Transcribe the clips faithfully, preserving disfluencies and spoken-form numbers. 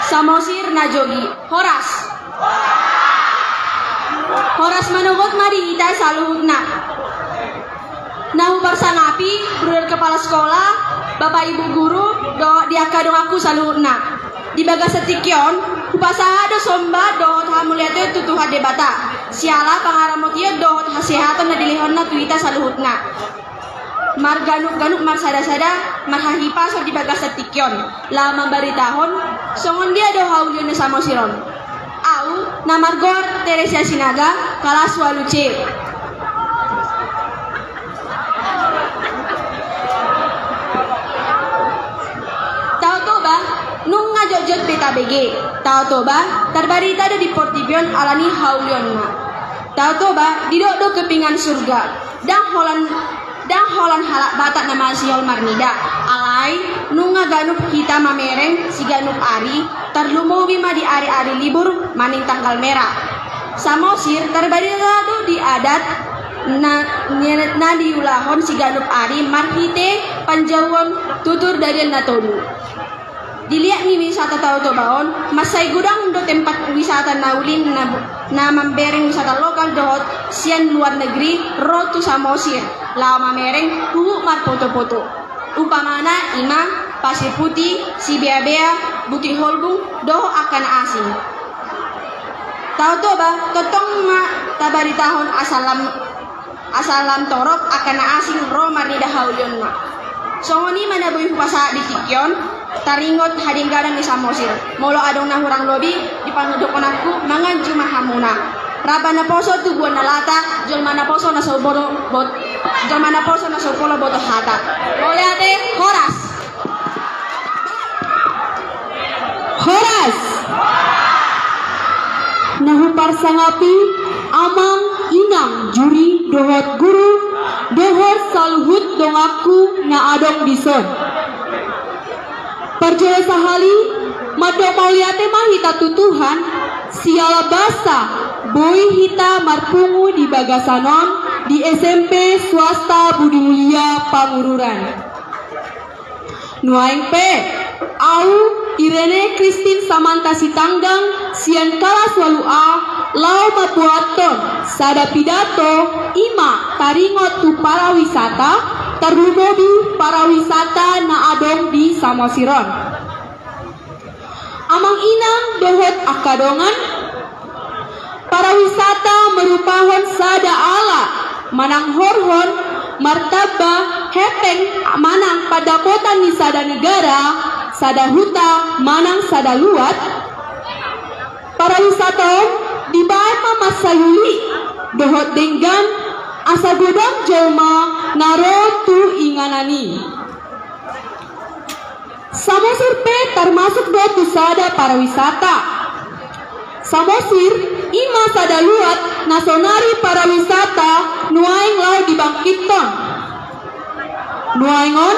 Samosir na jogi. Horas. Horas manogot ma di hita saluhutna. Na huparsangapi, Bruder Kepala Sekolah, Bapak Ibu Guru, dohot di angka donganku saluhutna. Di bagasan tingki on, hupasahat do somba dohot hamuliateon tu Tuhan Debata, siala pangaramotion dohot hasehatan na dilehonna tu hita saluhutna. Marganup-ganup marsada-sada, marhahipason di bagasan tingki on, laho mambaritahon songon dia do haulion ni Samosir on. Au na margoar Teresia Sinaga, kalas ualu C. Tao Toba, nunga jotjot pe tabege. Tao Toba tarbarita do di portibi on ala ni haulionna. Tao Toba didok do kepingan surga. Ndang holan, ndang holan halak Batak na masihol marnida. Alai nunga ganup hita mamereng siganup ari, tarlumobi ma di ari-ari libur manang tanggal merah. Samosir tarbarita do di adat na, na diulahon siganup ari marhite panjouon tutur dalihan na tolu. Di liat ni wisata Tao Toba on, mansai godang do tempat wisata na uli na, na mambereng wisata lokal dohot sian luar negeri ro tu Samosir laho mamereng huhut marpoto-poto. Umpamana i ma Pasir Putih, Sibeabea, Bukitholbung dohot angka na asing. Tao Toba tongtong ma tabaritahon asal lam, asal lam torop angka na asing ro marnida haulionna. Songon i ma na boi hupasahat di tingki on, taringot hadengganon ni Samosir. Molo adong na hurang lobi di pandohonanku, manganju ma hamuna. Ramba na poso tubuan na lata, jolma na poso na so bolo bot-, jolma na poso na so pola boto hata. Mauliate, horas. Horas. Na huparsangapi amang inang juri dohot guru dohot saluhut donganku na adong dison. Parjolo sahali, mandok mauliate ma hita tu Tuhan, siala basa boi hita marpungu di bagasan on di S M P swasta Budi Mulia Pangururan. Nuaeng pe, au Irene Christine Samantha Sitanggang sian kalas ualu A laho mambuathon sada pidato, i ma taringot tu pariwisata, tarlumobi pariwisata na adong di Samosir on. Amang inang dohot angka dongan, pariwisata marupahon sada ala manang horhon martamba hepeng manang pandapotan ni sada negara, sada huta manang sada luat. Pariwisata on dibaen ma mansai uli dohot denggan asa godang jolma na ro tu inganan i. Samosir pe tarmasuk do tu sada pariwisata. Samosir i ma sada luat na saonari pariwisata nuaeng laho dibangkithon. Nuaeng on,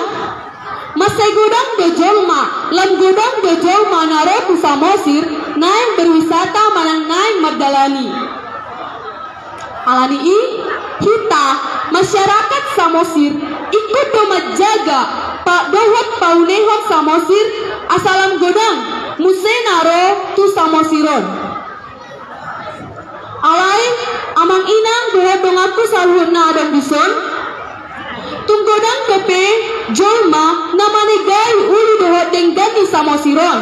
mansai godang do jolma, lam godang do jolma na ro tu Samosir naeng berwisata manang naeng mardalani. Ala ni i, hita masyarakat Samosir ingkon do manjaga pa-, dohot paunehon Samosir asa lam godang muse na ro tu Samosir on. Alai, amang inang dohot donganku saluhut na adong dison, tung godang dope jolma na manegai uli dohot denggan ni Samosir on.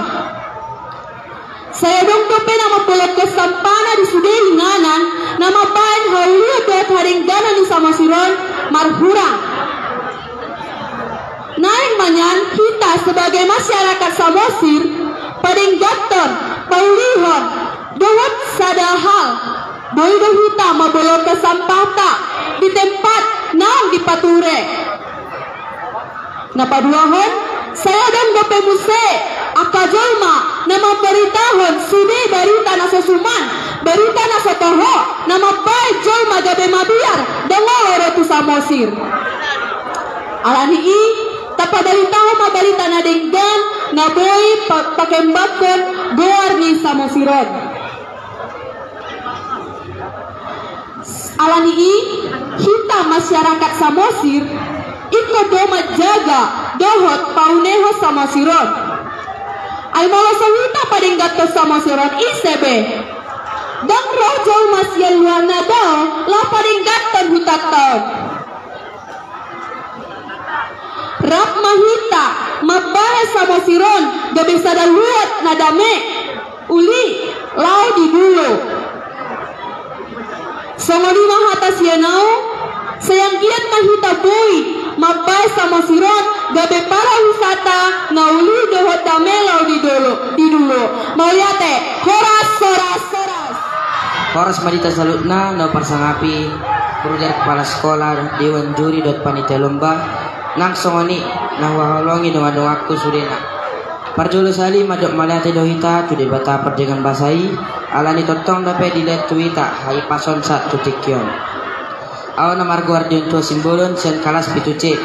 Sai adong dope na mambolongkon sampahna di sude inganan, na mambaen haulion dohot hadengganon ni Samosir on marhurang. Naeng ma nian hita sebagai masyarakat Samosir, padengganhon, paulihon, dohot sada hal, boi do hita mambolongkon sampahta di tempat naung dipature. Na paduahon, sai adong dope muse angka jolma na mambaritahon sude barita na so suman, barita na so toho, na mambaen jolma gabe mabiar dongan ro tu Samosir. Ala ni i, tapabaritahon ma barita na denggan na boi pa-, pakembanghon goar ni Samosir on. Ala ni i, hita masyarakat Samosir ingkon do manjaga dohot paunehon Samosir on. Ai molo so hita padengganhon Samosir on, ise be? Ndang ro jolma sian luar na dao laho padengganhon hutanta on. Rap ma hita mambahen Samosir on gabe sada luat na dame, uli laho di dolo. Songon i ma hata sian ahu, sai anggiat ma hita boi mambahen Samosir on gabe pariwisata na uli dohot dame laho di dolo, di dolo. Mauliate, horas, horas, horas. Horas ma di hita saluhutna, na huparsangapi bruder kepala sekolah, dewan juri dohot panitia lomba, nang songon i na huhaholongi dongan-donganku sudena. Parjolo sahali mandok mauliate do hita tu Debata pardenggan basa i, ala ni tongtong dope dilehon tu hita hahipason sahat tu tingki on. Ahu na margoar Dion Tua Simbolon sian kalas pitu C,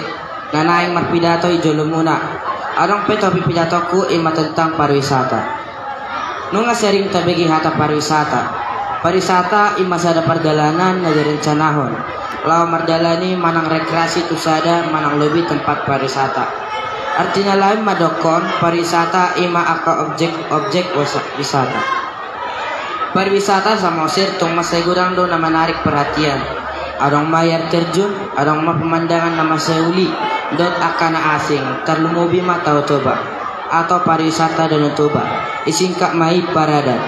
na naeng marpidato di jolomuna. Adong pe topi pidatongku, i ma tentang pariwisata. Nunga sering tabege hata pariwisata. Pariwisata i ma sada pardalanan na direncanahon laho mardalani manang rekreasi tu sada manang lobi tempat pariwisata. Artina lain mandokhon pariwisata i ma angka objek-objek wasa-, wisata. Pariwisata Samosir tung mansai godang do na manarik perhatian. Adong ma air terjun, adong ma pemandangan na mansai uli, dohot angka na asing, tarlumobi ma Tao Toba atau pariwisata Danau Toba, disingkat ma i Paradan.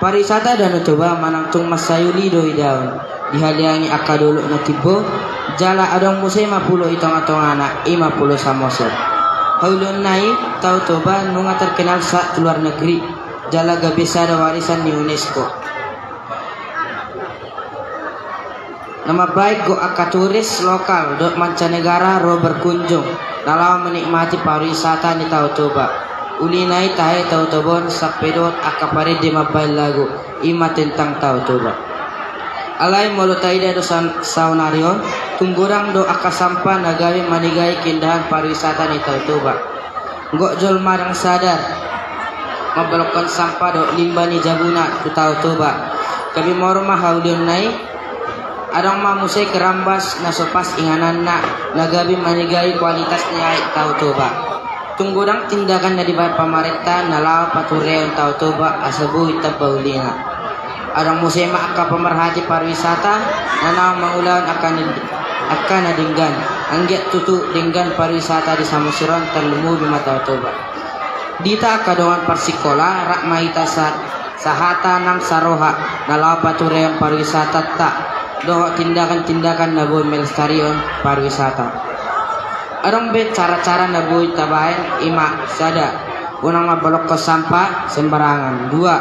Pariwisata Danau Toba manang tung mansai uli do idaon, dihaliangi angka dolok na timbo, jala adong muse ma pulo di tonga-tongana, i ma Pulo Samosir. Haulionna i, Tao Toba nunga terkenal sahat tu luar negeri, jala gabe sada warisan ni UNESCO. Na mambahen gok angka turis lokal dohot mancanegara ro berkunjung, na laho menikmati pariwisata ni Tao Toba. Uli nai tahe Tao Toba on sampe dohot angka parende mambahen lagu, i ma tentang Tao Toba. Alai molo taida do sa-, saonari on, tung godang do angka sampah na gabe manegai keindahan pariwisata ni Tao Toba. Gok jolma ndang sadar mambolongkon sampah dohot limbah ni jabuna tu Tao Toba. Gabe moru ma haulionna i, adong ma muse kerambas na so pas ingananna, na gabe manegai kualitas ni aek Tao Toba. Tung godang tindakan na dibahen pamarenta na laho paturehon Tao Toba asa boi tamba ulina. Adong muse ma angka pemerhati pariwisata na naeng mangulahon angka ni-, angka na denggan. Anggiat tutu denggan pariwisata di Samosir on, tarlumobi ma Tao Toba. Di hita angka dongan parsikola, rap ma hita sa-, sahata nang saroha na laho paturehon pariwisatanta dohot tindakan-tindakan na boi melestarion pariwisata. Adong be cara-cara na boi tabahen, i ma sada, unang mambolongkon sampah sembarangan. Dua,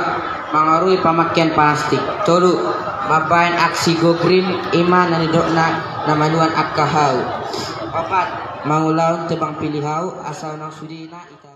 mangarui pamakkean plastik. Tolu, mambahen aksi go green, i ma na nidokna na manuan angka hau. Opat, mangulahon tebang pilih hau asa unang sudena ita